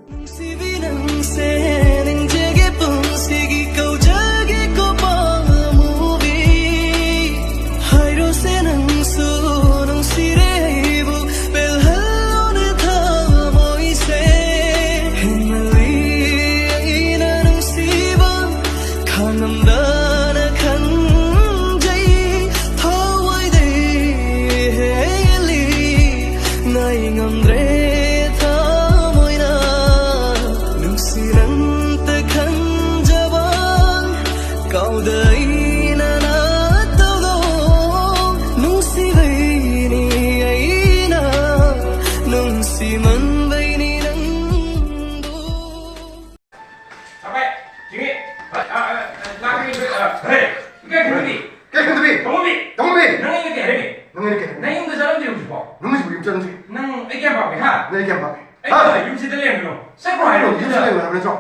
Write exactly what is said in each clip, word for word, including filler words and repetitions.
ꯅꯨꯡꯁꯤꯕꯤ ꯅꯪꯁꯦ ꯅꯤꯡꯖꯒꯦ ꯄꯨꯟꯁꯤꯒꯤ ꯀꯧꯖꯒꯦ ꯀꯣꯄꯥ movie ꯍꯥꯏꯔꯣꯁꯦ ꯅꯪꯁꯨ ꯅꯨꯡꯁꯤꯔꯦ ꯑꯩꯕꯨ ꯄꯦꯜꯍꯜꯂꯣꯅꯦ ꯊꯃꯣꯏꯁꯦ ꯍꯦꯟꯃꯜꯂꯤ ꯑꯩꯅ ꯅꯨꯡꯁꯤꯕ ꯈꯥꯡꯉꯝꯗꯅ ꯈꯟꯖꯩ ꯊꯋꯥꯏꯗꯩ ꯍꯦꯜꯂꯤ ꯉꯥꯏ ꯉꯝꯗ꯭ꯔꯦ ꯊꯃꯣꯏꯅ ꯅꯨꯡꯁꯤ ꯅꯪꯇ ꯈꯟꯖꯕ ꯀꯥꯎꯗ ꯑꯩꯅ ꯅꯠꯇꯧꯗꯣ ꯅꯨꯡꯁꯤꯕꯩꯅꯤ ꯑꯩꯅ ꯅꯨꯡꯁꯤꯃꯟꯕꯩꯅꯤ ꯅꯪꯕꯨ ꯑ, ꯚꯥꯏ, ꯆꯤꯡꯉꯤ꯫ ꯑ, ꯑ, ꯑ, ꯂꯥꯛꯀꯅꯤ, ꯑ, ꯍꯦ, ꯏꯀꯥꯏ ꯈꯨꯝꯅꯕꯤ꯫ ꯏꯀꯥꯏ ꯈꯨꯝꯅꯕꯤ꯫ ꯇꯣꯝꯕꯤ꯫ ꯇꯣꯝꯕꯤ꯫ ꯅꯪ ꯑꯩꯅ ꯀꯩ ꯍꯥꯏꯔꯝꯃꯤ? ꯅꯪ ꯑꯩꯅ ꯀꯩ ꯍꯥꯏꯔꯝꯃꯤ? ꯅꯪ ꯌꯨꯝꯗ ꯆꯠꯂꯝꯗ꯭ꯔꯤ ꯍꯧꯖꯤꯛꯐꯥꯎ? ꯅꯪ ꯍꯧꯖꯤꯛꯐꯥꯎ ꯌꯨꯝ ꯆꯠꯂꯝꯗ꯭ꯔꯤ? ꯅꯪ ꯑꯩ ꯀꯌꯥꯝ ꯄꯥꯝꯒꯦ, ꯍꯥ? ꯅꯪ ꯑꯩ ꯀꯌꯥꯝ ꯄꯥꯝꯒꯦ? ꯑꯩ ꯍꯥ? ꯌꯨꯝꯁꯤꯗ ꯂꯩꯔꯝꯒꯅꯨ꯫ ꯆꯠꯈ꯭ꯔꯣ ꯍꯥꯏꯔꯣ, ꯌꯨꯝꯁꯤꯗ ꯌꯨꯝꯁꯤꯗ꯫ ꯂꯩꯔꯝꯒꯅꯨ ꯍꯥꯏꯕ ꯅꯠꯇ꯭ꯔꯣ?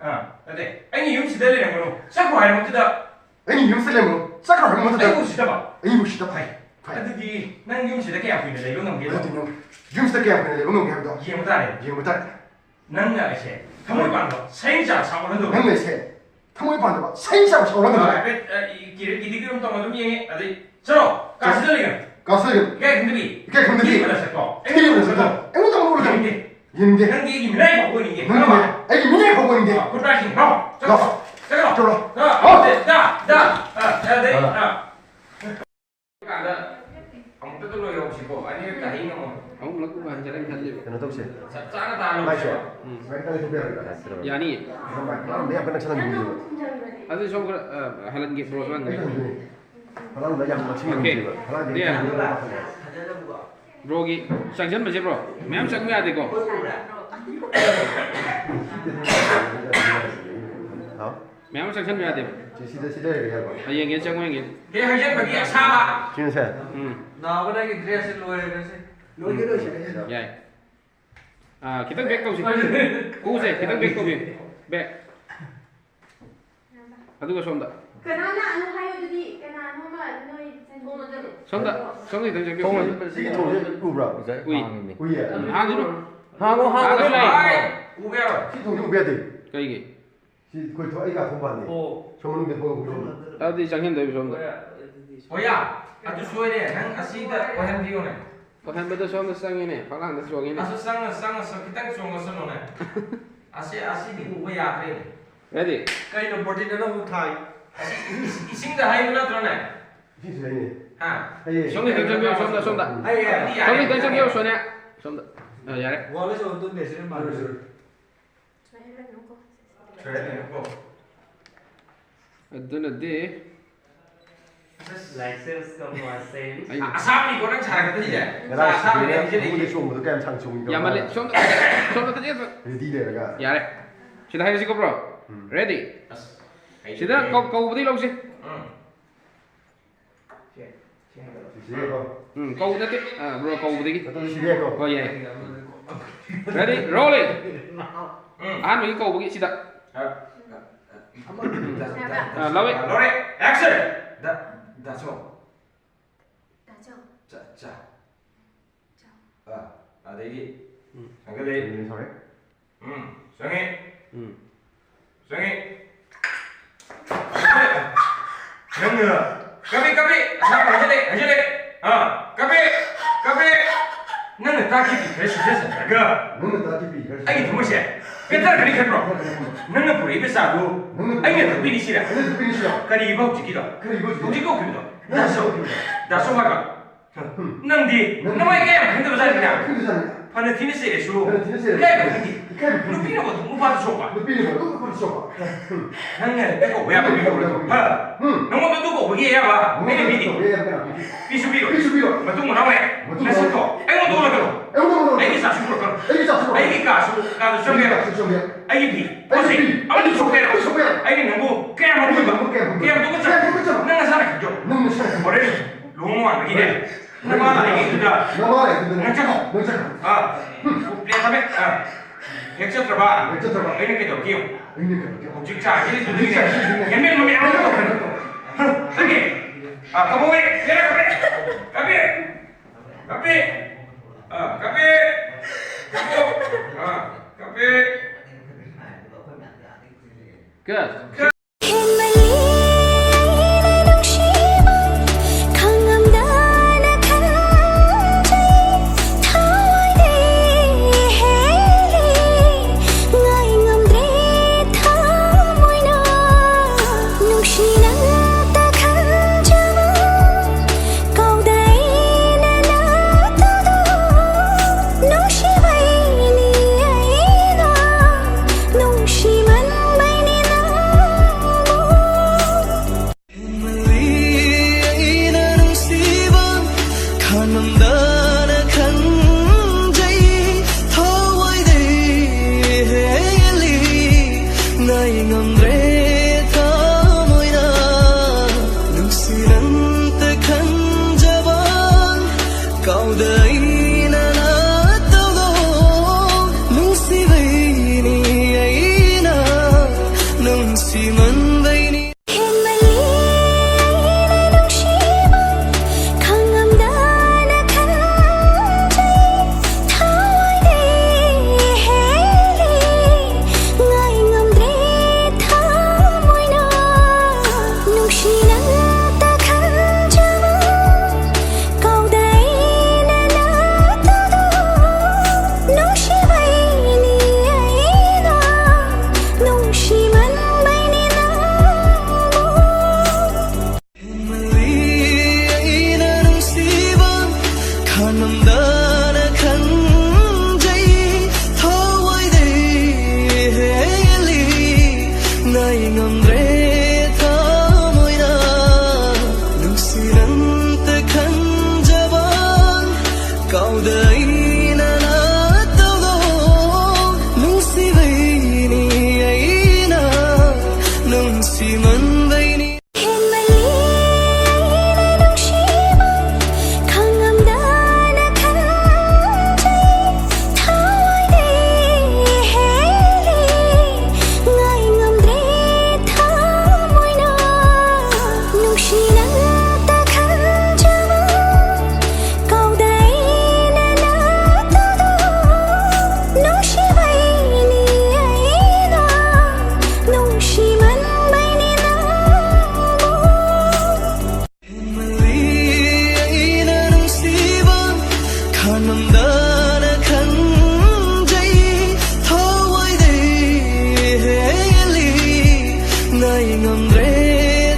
ꯑ, ꯅꯠꯇꯦ꯫ ꯑꯩꯅ ꯌꯨꯝꯁꯤꯗ ꯂꯩꯔꯝꯒꯅꯨ꯫ ꯆꯠꯈ꯭ꯔꯣ ꯍꯥꯏꯔꯣ ꯃꯗꯨꯗ꯫ ꯑꯩꯅ ꯌꯨꯝꯁꯤꯗ ꯂꯩꯔꯝꯒꯅꯨ꯫ ꯆꯠꯈ꯭ꯔꯣ ꯍꯥꯏꯔꯣ ꯃꯗꯨꯗ꯫ ꯑꯩꯕꯨ ꯎꯁꯤꯠꯇꯕ? ꯑꯩꯕꯨ ꯎꯁꯤꯠꯇꯕ? ꯐꯩ, ꯐꯩ꯫ ꯑꯗꯨꯗꯤ ꯅꯪ ꯌꯨꯝꯁꯤꯗ ꯀꯌꯥꯝ ꯀꯨꯏꯅ ꯂꯩꯕ ꯉꯝꯒꯦꯗꯣ? ꯑꯗꯨꯗꯤ ꯅꯪ ꯌꯨꯝꯁꯤꯗ ꯀꯌꯥꯝ ꯀꯨꯏꯅ ꯂꯩꯕ ꯉꯝꯒꯦ ꯍꯥꯏꯕꯗꯣ? ꯌꯦꯡꯕ ꯇꯥꯔꯦ꯫ ꯌꯦꯡꯕ ꯇꯥꯔꯦ꯫ ꯅꯪꯅ ꯑꯩꯁꯦ ꯊꯃꯣꯏ ꯄꯥꯟꯕ ꯁꯍꯤꯡꯁꯥ ꯁꯥꯎꯍꯜꯂꯝꯗꯧꯔꯦ꯫ ꯅꯪꯅ ꯑꯩꯁꯦ ꯊꯃꯣꯏ ꯄꯥꯟꯗꯕ ꯁꯍꯤꯡꯁꯥ ꯁꯥꯎꯍꯜꯂꯝꯗꯧꯔꯦ꯫ ꯑ, ꯍꯥꯏꯐꯦꯠ, ꯑ, ꯏ-, ꯀꯤꯔꯤ-, ꯀꯤꯗꯤ ꯀꯤꯔꯨꯝ ꯇꯧꯅ ꯑꯗꯨꯝ ꯌꯦꯡꯉꯦ꯫ ꯑꯗꯩ, ꯆꯠꯂꯣ! ꯀꯥꯁꯤꯗ ꯂꯩꯒꯅꯨ! ꯀꯥꯁꯤꯗ ꯂꯩꯒꯅꯨ! ꯏꯀꯥꯏ ꯈꯨꯝꯅꯕꯤ! ꯊꯤꯕ ꯅꯁꯛꯇꯣ! ꯊꯤꯕ ꯅꯁꯛꯇꯣ! ꯑꯩꯉꯣꯟꯗ ꯑꯃꯨꯛ ꯎꯠꯂꯛꯀꯅꯨ! ꯌꯦꯡꯅꯤꯡꯗꯦ! ꯌꯦꯡꯅꯤꯡꯗꯦ! ꯅꯪꯗꯤ ꯑꯩꯒꯤ ꯃꯤꯅꯥꯏ ꯐꯥꯎꯕ ꯑꯣꯏꯅꯤꯡꯗꯦ! ꯅꯪꯗꯤ ꯈꯪꯉꯕ? ꯑꯩꯒꯤ ꯃꯤꯅꯥꯏ ꯐꯥꯎꯕ ꯑꯣꯏꯅꯤꯡꯗꯦ! ꯑ, ꯈꯨꯠ ꯄꯥꯏꯁꯤ! ꯂꯥꯎ! ꯆꯠꯂꯣ! ꯂꯥꯎ! ꯆꯠꯂꯣ! ꯆꯠꯂꯣ! ꯂꯥꯎ! ꯗꯥ! ꯗꯥ! ꯑ, ꯑꯗꯩ, ꯑ꯫ ꯑ꯫ ꯀꯥꯟꯗ ꯑꯃꯨꯛꯇꯗ ꯂꯣꯏꯍꯧꯁꯤꯀꯣ, ꯑꯅꯤꯔꯛ ꯇꯥꯍꯩ ꯉꯝꯃꯣꯏ꯫ ꯑꯍꯨꯝꯂꯛ ꯀꯨꯝꯕ ꯍꯟꯖꯤꯜꯂꯒ ꯈꯜꯂꯤꯕ꯫ ꯀꯩꯅꯣ ꯇꯧꯁꯦ꯫ ꯆꯞ ꯆꯥꯅ ꯇꯥꯍꯜꯂꯣ꯫ ꯃꯥꯏꯁꯦ꯫ ꯎꯝ꯫ ꯁꯨꯃꯥꯏꯅ ꯈꯤꯇꯪ ꯂꯩꯊꯣꯛꯄ ꯌꯥꯔꯣꯏꯗ꯭ꯔꯥ? ꯌꯥꯅꯤꯌꯦ꯫ ꯃꯥꯏ ꯃꯌꯥꯝ ꯀꯟꯅ ꯁꯥꯟꯅꯍꯟꯕꯤꯌꯨꯕ꯫ ꯑꯗꯨ ꯁꯣꯝ ꯈꯔ, ꯑ, ꯍꯜꯍꯟꯒꯦ, ꯕ꯭ꯔꯣꯁꯨ ꯍꯜꯍꯟꯒꯦ꯫ ꯑꯩꯁꯨ ꯍꯟꯗꯣꯏꯅꯦ꯫ ꯍꯂꯥꯜꯗ ꯌꯥꯝ ꯅꯛꯁꯤꯟꯅ ꯑꯣꯀꯦ꯫ ꯅꯨꯡꯁꯤꯕ꯫ ꯍꯂꯥꯜꯗꯤ ꯗꯦ꯫ ꯀꯤꯕ ꯃꯥꯜꯂꯦ꯫ ꯕ꯭ꯔꯣꯒꯤ ꯆꯪꯁꯤꯟꯕꯁꯦ, ꯕ꯭ꯔꯣ, ꯃꯌꯥꯝ ꯆꯪꯕ ꯌꯥꯗꯦꯀꯣ꯫ ꯍꯥꯎ? ꯃꯌꯥꯝ ꯑꯃ ꯆꯪꯁꯟꯕ ꯌꯥꯗꯦꯕ꯫ ꯁꯤ ꯁꯤꯗ, ꯁꯤꯗ ꯂꯩꯔꯒꯦ ꯍꯥꯏꯕ? ꯍꯌꯦꯡꯒꯤ ꯆꯪꯉꯣ ꯌꯦꯡꯒꯦ꯫ ꯀꯩ ꯍꯥꯏꯖꯟꯕꯒꯤ ꯑꯁꯥꯕ? ꯁꯤꯅꯁꯦ? ꯎꯝ꯫ ꯅꯥꯕ ꯅꯪꯒꯤ dress ꯁꯦ ꯂꯣꯏꯔꯦ ꯉꯁꯤ꯫ ꯂꯣꯏꯗꯤ ꯂꯣꯏꯁꯤꯜꯂꯦ꯫ ꯌꯥꯏ꯫ ꯑꯥ, ꯈꯤꯇꯪ back ꯇꯧꯁꯤ꯫ ꯀꯨꯁꯦ, ꯈꯤꯇꯪ back ꯇꯧꯕꯤꯌꯨ꯫ Back꯫ ꯑꯗꯨꯒ ꯁꯣꯝꯗ꯫ ꯀꯅꯥ ꯂꯥꯛꯑꯅꯣ ꯍꯥꯏꯌꯣ ꯑꯗꯨꯗꯤ꯫ ꯀꯅꯥꯅꯣꯃ ꯅꯣꯏ ꯆꯪꯉꯣ꯫ ꯁꯣꯝꯗ, ꯁꯣꯝꯗ ꯈꯤꯇꯪ ꯆꯪꯕꯤꯌꯨ꯫ ꯊꯣꯡ ꯍꯥꯡꯉꯤꯅꯦ꯫ ꯁꯤꯒꯤ ꯊꯣꯡꯁꯦ ꯎꯕ꯭ꯔꯥ? ꯉꯁꯥꯏ ꯎꯏ꯫ ꯍꯥꯡꯉꯤꯅꯦ꯫ ꯎꯏꯌꯦ꯫ ꯍꯥꯡꯁꯤꯔꯣ? ꯍꯥꯡꯉꯣ ꯍꯥꯡꯉꯣ꯫ ꯍꯥꯡꯉꯣ꯫ ꯍꯥꯏ! ꯎꯕ ꯌꯥꯔꯣꯏ꯫ ꯁꯤ ꯊꯣꯡꯁꯦ ꯎꯕ ꯌꯥꯗꯦ꯫ ꯀꯩꯒꯤ? ꯁꯤ ꯑꯩꯈꯣꯏ ꯊꯣ-, ꯑꯩ ꯀꯥ ꯊꯣꯡꯕꯥꯟꯅꯤ꯫ ꯑꯣ꯫ ꯁꯣꯝ ꯃꯅꯨꯡꯗ ꯊꯣꯛꯂꯛꯄ ꯁꯣꯝꯗ꯫ ꯑꯗꯨꯗꯤ ꯆꯪꯁꯤꯟꯗꯣꯏꯕ ꯁꯣꯝꯗ꯫ ꯍꯣꯌꯥ, ꯑꯗꯨ ꯁꯣꯏꯔꯦ꯫ ꯅꯪ ꯑꯁꯤꯗ ꯑꯣꯏꯍꯟꯕꯤꯌꯨꯅꯦ꯫ ꯑꯣꯏꯍꯟꯕꯗ ꯁꯣꯝꯗ ꯆꯪꯉꯤꯅꯦ, ꯐꯛꯂꯥꯡꯗ ꯆꯣꯡꯉꯤꯅꯦ꯫ ꯑꯁꯨ ꯆꯪꯉ ꯆꯪꯉ ꯆꯪ-, ꯈꯤꯇꯪ ꯆꯣꯡꯉꯁꯅꯨꯅꯦ꯫ ꯑꯁꯤ, ꯑꯁꯤꯗꯤ ꯎꯕ ꯌꯥꯗ꯭ꯔꯦꯅꯦ꯫ Ready? ꯀꯩꯅꯣ ꯕꯣꯇꯤꯟꯗ ꯅꯪ ꯑꯃꯨꯛ ꯊꯥꯏ? ꯑꯁꯤ ꯏꯁꯤꯡ-, ꯏꯁꯤꯡꯗ ꯍꯥꯏꯕ ꯅꯠꯇ꯭ꯔꯣꯅꯦ? ꯁꯤꯁꯨ ꯍꯩꯅꯦ꯫ ꯍꯥ? ꯍꯩꯌꯦ꯫ ꯁꯣꯝꯗ ꯈꯤꯇꯪ ꯆꯪꯕꯤꯌꯨ, ꯁꯣꯝꯗ, ꯁꯣꯝꯗ꯫ ꯑꯩ ꯑꯗꯨꯗꯤ ꯌꯥꯔꯦ꯫ ꯁꯣꯝꯗ ꯈꯤꯇꯪ ꯆꯪꯕꯤꯌꯨ, ꯁꯣꯅꯤꯌꯥ꯫ ꯁꯣꯝꯗ꯫ ꯑ, ꯌꯥꯔꯦ꯫ ꯋꯥꯜꯗ ꯁꯣ ꯑꯗꯨꯝ ꯅꯦꯁꯤꯔ ꯃꯥꯜꯂꯦ꯫ ꯁꯣꯏꯍꯜꯂꯅꯨꯀꯣ꯫ ꯑꯗꯨꯅꯗꯤ Like sales come for sales. ꯑꯩ ꯑꯁꯥꯝꯅꯤꯀꯣ ꯅꯪ ꯁꯥꯔꯛꯀꯗꯣꯏꯁꯦ꯫ ꯉꯔꯥꯡ ꯑꯁꯥꯝꯅꯤ ꯁꯤꯗ ꯍꯥꯏꯁꯦ ꯈꯣꯡꯎꯞ ꯂꯩꯌꯦ꯫ ꯆꯣꯡꯕꯗꯣ ꯀꯌꯥꯝ ꯁꯥꯡ ꯆꯣꯡꯉꯤꯅꯣ? ꯌꯥꯝꯃꯜꯂꯦ꯫ ꯁꯣꯝꯗ, ꯁꯣꯝꯗ ꯈꯤꯇꯪ ꯆꯠꯄ꯫ Ready ꯂꯩꯔꯒ꯫ ꯌꯥꯔꯦ꯫ ꯁꯤꯗ ꯍꯥꯏꯔꯁꯤꯀꯣ, bro꯫ Ready? ꯑꯁ, ꯁꯤꯗ ꯀꯧ-, ꯀꯧꯕꯗꯤ ꯂꯧꯁꯤ꯫ ꯎꯝ꯫ ꯁꯦ, ꯁꯦ ꯍꯥꯏꯔꯣ꯫ ꯁꯤꯁꯤꯀꯣ꯫ ꯎꯝ, ꯀꯧꯕ ꯅꯠꯇꯦ꯫ ꯑ, bro, ꯀꯧꯕꯗꯒꯤ꯫ ꯃꯇꯝ ꯁꯤꯗꯤꯀꯣ꯫ ꯍꯣꯏ, ꯌꯥꯏ꯫ Ready, rolling꯫ ꯎꯝ꯫ ꯑꯍꯥꯟꯕꯒꯤ ꯀꯧꯕꯒꯤ ꯁꯤꯗ꯫ ꯑ, ꯑ, ꯑ, ꯑ, ꯂꯧꯋꯦ꯫ ꯂꯧꯔꯦ꯫ Action! ꯗ-, ꯗꯥꯆꯧ꯫ ꯇꯥꯆꯧ꯫ ꯆ-, ꯆ-, ꯆꯥꯎ꯫ ꯑ, ꯑꯗꯩꯗꯤ ꯎꯝ꯫ ꯊꯥꯡꯒꯠꯂꯛꯏ꯫ ꯎꯝ, sorry꯫ ꯎꯝ, ꯆꯪꯉꯦ꯫ ꯎꯝ꯫ ꯆꯪꯉꯦ꯫ ꯅꯪꯅ ꯀꯥꯄꯤ, ꯀꯥꯄꯤ, ꯑꯁꯥꯡꯕ ꯍꯥꯏꯖꯤꯜꯂꯦ, ꯍꯥꯏꯖꯤꯜꯂꯦ꯫ ꯑꯥ, ꯀꯥꯄꯤ, ꯀꯥꯄꯤ꯫ ꯅꯪꯅ ꯇꯥꯛꯈꯤꯕ ꯈꯔ ꯁꯤꯖꯤꯟꯅꯔꯒ꯫ ꯅꯪꯅ ꯇꯥꯛꯈꯤꯕ ꯈꯔ ꯑꯩꯒꯤ ꯊꯃꯣꯏꯁꯦ ꯄꯦꯟꯊꯔꯛꯀꯅꯤ ꯈꯟꯕ꯭ꯔꯣ? ꯅꯪꯅ ꯄꯨꯔꯛꯏꯕ ꯆꯥꯗꯨ ꯑꯩꯅ ꯊꯛꯄꯤꯅꯤ ꯁꯤꯔ? ꯑꯩꯅ ꯊꯛꯄꯤꯅꯤ ꯁꯤꯔ? ꯀꯔꯤꯕ ꯍꯧꯖꯤꯛꯀꯤꯗꯣ? ꯀꯔꯤꯕ ꯍꯧꯖꯤꯛꯀꯤꯗꯣ? ꯍꯧꯖꯤꯛ ꯀꯧꯈꯤꯕꯗꯣ? ꯗꯥꯁꯣ꯫ ꯗꯥꯁꯣ ꯍꯥꯏꯕ? ꯅꯪꯗꯤ ꯅꯃꯥꯏ ꯀꯌꯥꯝ ꯈꯪꯗꯕ ꯖꯥꯠꯅꯤꯅ? ꯐꯅ ꯊꯤꯅ ꯆꯩꯔꯁꯨ ꯏꯀꯥꯏꯕ ꯈꯪꯗꯦ꯫ ꯅꯨꯄꯤꯅ ꯑꯗꯨꯝ ꯅꯨꯄꯥꯗ ꯁꯣꯛꯄ꯫ ꯅꯨꯄꯤꯅ ꯑꯗꯨꯝ ꯅꯨꯄꯥꯗ ꯁꯣꯛꯄ꯫ ꯅꯪꯅ ꯍꯦꯛꯇ ꯀꯧꯕ ꯌꯥꯕ ꯃꯤ ꯀꯧꯔꯣꯏꯗ꯭ꯔꯣ? ꯍꯥ? ꯅꯪꯉꯣꯟꯗ ꯑꯗꯨ ꯀꯧꯕꯒꯤ ꯑꯌꯥꯕ ꯑꯩꯅ ꯄꯤꯅꯤ꯫ ꯄꯤꯁꯨ ꯄꯤꯔꯣꯏ꯫ ꯃꯇꯨꯡ ꯃꯅꯥꯎ ꯍꯦꯛ ꯅꯁꯛꯇꯣ ꯑꯩꯉꯣꯟꯗ ꯎꯠꯂꯛꯀꯅꯨ꯫ ꯑꯩꯒꯤ ꯆꯥꯁꯨ ꯄꯨꯔꯛꯀꯅꯨ꯫ ꯑꯩꯒꯤ ꯀꯥꯁꯨ ꯀꯥꯗ ꯆꯪꯕ ꯌꯥꯔꯣꯏ꯫ ꯑꯩꯒꯤ ꯐꯤ ꯄꯣꯠ ꯆꯩ ꯑꯃꯠꯇ ꯁꯣꯛꯄ ꯌꯥꯔꯣꯏ꯫ ꯑꯩꯅ ꯅꯪꯕꯨ ꯀꯌꯥꯝ ꯍꯥꯞꯄꯤꯕ? ꯀꯌꯥꯝ ꯇꯨꯀꯠꯆꯕ? ꯅꯪ ꯅꯁꯥꯅ ꯈꯪꯖꯧ꯫ ꯍꯣꯔꯦꯟ ꯂꯨꯍꯣꯡꯕ ꯃꯥꯟꯕꯒꯤꯅꯦ꯫ ꯅꯃꯥ ꯂꯥꯛꯏꯉꯩꯗꯨꯗ ꯅꯪ ꯆꯠꯈꯣ꯫ ꯑꯥ꯫ ꯄ꯭ꯂꯦꯠ ꯊꯝꯃꯦ꯫ ꯑꯥ꯫ ꯍꯦꯛ ꯆꯠꯇ꯭ꯔꯕ ꯑꯩꯅ ꯀꯩꯗꯧꯔꯛꯀꯦ ꯌꯦꯡꯉꯨ꯫ ꯍꯧꯖꯤꯛ ꯆꯥꯔꯤꯁꯤꯗꯨꯗꯒꯤꯅꯦ ꯍꯦꯟꯃꯦꯟ ꯀꯥꯄꯤ, ꯀꯥꯄꯤ, ꯀꯥꯄꯤ, ꯀꯥꯄꯤ, ꯑꯥ, ꯀꯥꯄꯤ, ꯀꯥꯄꯤ, ꯑꯥ, ꯀꯥꯄꯤ꯫ ꯀꯠ꯫ ꯍꯦꯟꯃꯜꯂꯤ ꯑꯩꯅ ꯅꯨꯡꯁꯤꯕ, ꯈꯪꯉꯝꯗꯅ ꯈꯟꯖꯩ, ꯊꯋꯥꯏꯗꯩ ꯍꯦꯜꯂꯤ, ꯉꯥꯏ ꯉꯝꯗ꯭ꯔꯦ ꯊꯃꯣꯏꯅ, ꯅꯨꯡꯁꯤ ꯅꯪꯇ ꯈꯟꯖꯕ, ꯀꯥꯎꯗ ꯑꯩꯅ ꯅꯠꯇꯗꯣ, ꯅꯨꯡꯁꯤꯕꯩꯅꯤ ꯑꯩꯅ, ꯅꯨꯡꯁꯤꯃꯟꯕꯩꯅꯤ ꯅꯪꯕꯨ꯫ ꯍꯦꯟꯃꯜꯂꯤ ꯑꯩꯅ ꯅꯨꯡꯁꯤꯕ, ꯈꯪꯉꯝꯗꯅ ꯈꯟꯖꯩ, ꯊꯋꯥꯏꯗꯩ ꯍꯦꯜꯂꯤ, ꯉꯥꯏ ꯉꯝꯗ꯭ꯔꯦ ꯊꯃꯣꯏꯅ, ꯅꯨꯡꯁꯤ ꯅꯪꯇ ꯈꯟꯖꯕ, ꯀꯥꯎꯗ ꯑꯩꯅ ꯅꯠꯇꯧꯗꯣ, ꯅꯨꯡꯁꯤꯕꯩꯅꯤ ꯑꯩꯅ, ꯅꯨꯡꯁꯤꯃꯟꯕꯩꯅꯤ꯫ ꯍꯦꯟꯃꯜꯂꯤ ꯑꯩꯅ ꯅꯨꯡꯁꯤꯕ, ꯈꯪꯉꯝꯗꯅ ꯈꯟꯖꯩ, ꯊꯋꯥꯏꯗꯩ ꯍꯦꯜꯂꯤ, ꯉꯥꯏ ꯉꯝꯗ꯭ꯔꯦ ꯊꯃꯣꯏꯅ, ꯅꯨꯡꯁꯤ ꯅꯪꯇ ꯈꯟꯖꯕ, ꯀꯥꯎꯗ ꯑꯩꯅ ꯅꯠꯇꯗꯣ, ꯅꯨꯡꯁꯤꯕꯩꯅꯤ ꯑꯩꯅ, ꯅꯨꯡꯁꯤꯃꯟꯕꯩꯅꯤ ꯅꯪꯕꯨ꯫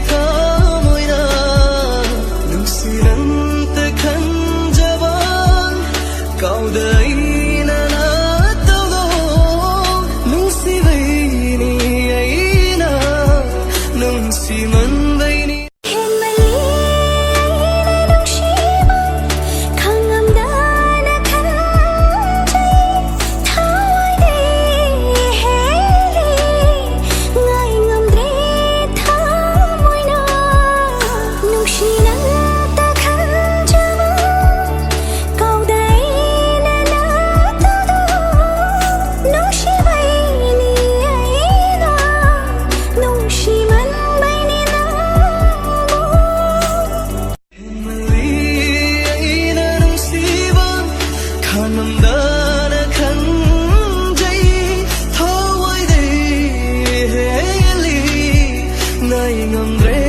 ꯊꯃꯣꯏꯅ ꯅꯨꯡꯁꯤ ꯅꯪꯇ ꯈꯟꯖꯕ, ꯀꯥꯎꯗ ꯑꯩꯅ ꯅꯠꯇꯧꯗꯣ, ꯅꯨꯡꯁꯤꯕꯩꯅꯤ ꯑꯩꯅ, ꯅꯨꯡꯁꯤꯃꯟꯕꯩꯅꯤ꯫ ꯍꯦꯟꯃꯜꯂꯤ ꯑꯩꯅ ꯅꯨꯡꯁꯤꯕ, ꯈꯪꯉꯝꯗꯅ ꯈꯟꯖꯩ, ꯊꯋꯥꯏꯗꯤ ꯍꯦꯜꯂꯤ, ꯉꯥꯏ ꯉꯝꯗ꯭ꯔꯦ ꯊꯃꯣꯏꯅ, ꯅꯨꯡꯁꯤ ꯅꯪꯇ ꯈꯟꯖꯕ, ꯀꯥꯎꯗ ꯑꯩꯅ ꯅꯠꯇꯧꯗꯣ, ꯅꯨꯡꯁꯤꯕꯩꯅꯤ ꯑꯩꯅ, ꯅꯨꯡꯁꯤꯃꯟꯕꯩꯅꯤ ꯅꯪꯕꯨ꯫ ꯍꯦꯟꯃꯜꯂꯤ ꯑꯩꯅ ꯅꯨꯡꯁꯤꯕ, ꯈꯪꯉꯝꯗꯅ ꯈꯟꯖꯩ, ꯊꯋꯥꯏꯗꯩ ꯍꯦꯜꯂꯤ, ꯉꯥꯏ ꯉꯝꯗ꯭ꯔꯦ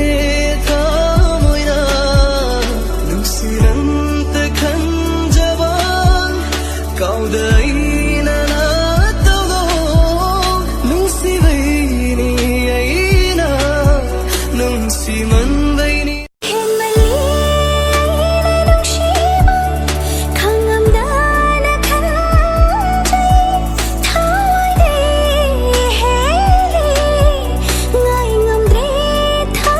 ꯊꯃꯣꯏꯅ, ꯅꯨꯡꯁꯤ ꯅꯪꯇ ꯈꯟꯖꯕ, ꯀꯥꯎꯗ ꯑꯩꯅ ꯅꯠꯇꯧꯗꯣ, ꯅꯨꯡꯁꯤꯕꯩꯅꯤ ꯑꯩꯅ, ꯅꯨꯡꯁꯤꯃꯟꯕꯩꯅꯤ꯫ ꯍꯦꯟꯃꯜꯂꯤ ꯑꯩꯅ ꯅꯨꯡꯁꯤꯕ, ꯈꯪꯉꯝꯗꯅ ꯈꯟꯖꯩ, ꯊꯋꯥꯏꯗꯤ ꯍꯦꯜꯂꯤ, ꯉꯥꯏ ꯉꯝꯗ꯭ꯔꯦ ꯊ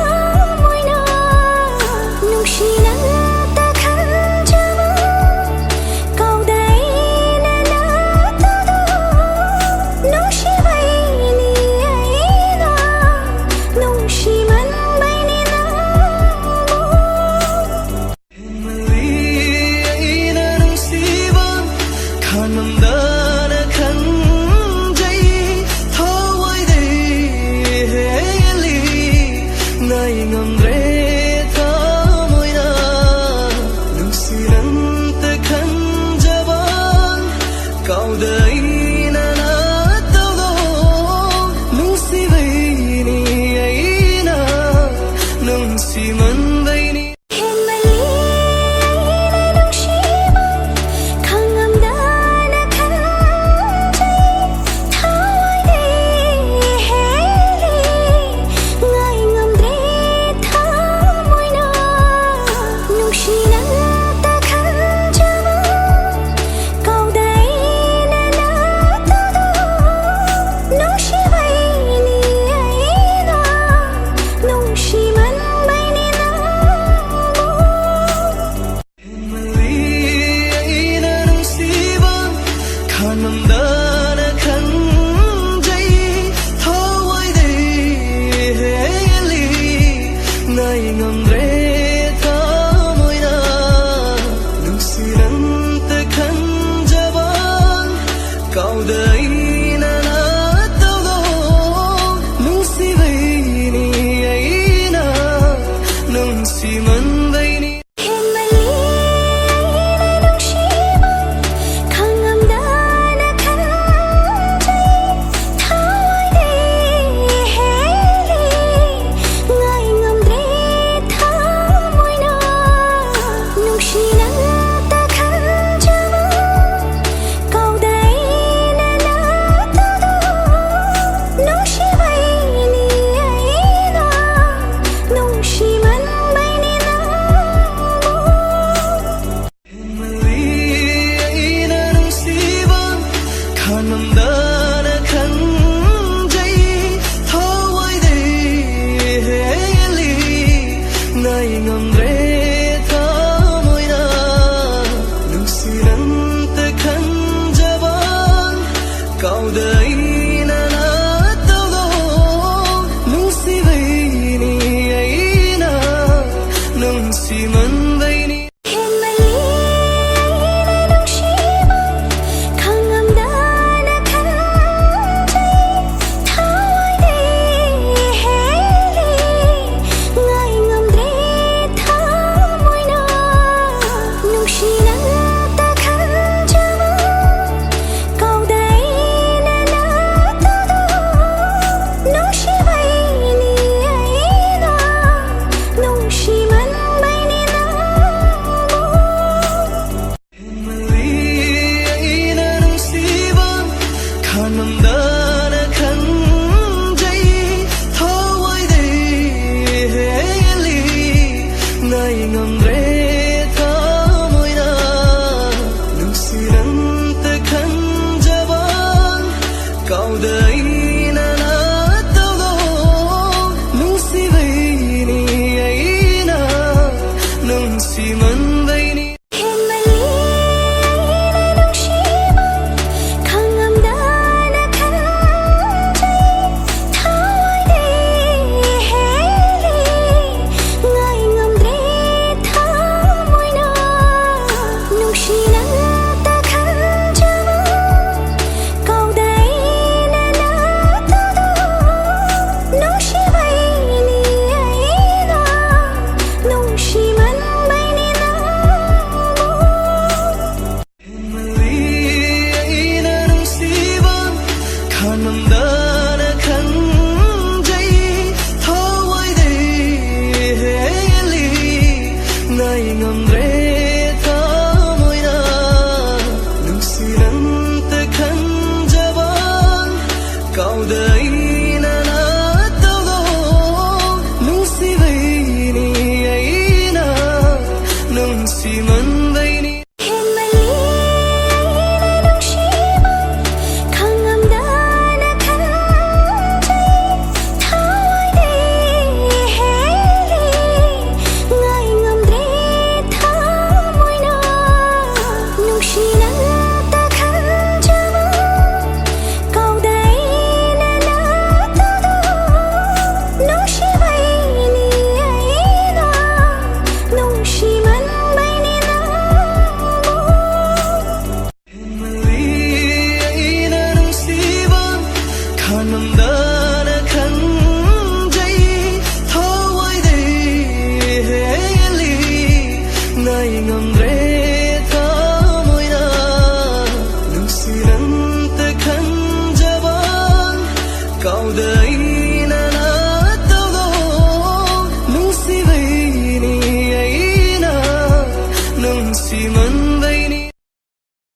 ꯊꯃꯣꯏꯅ ꯅꯨꯡꯁꯤ ꯅꯪꯇ ꯈꯟꯖꯕ, ꯀꯥꯎꯗ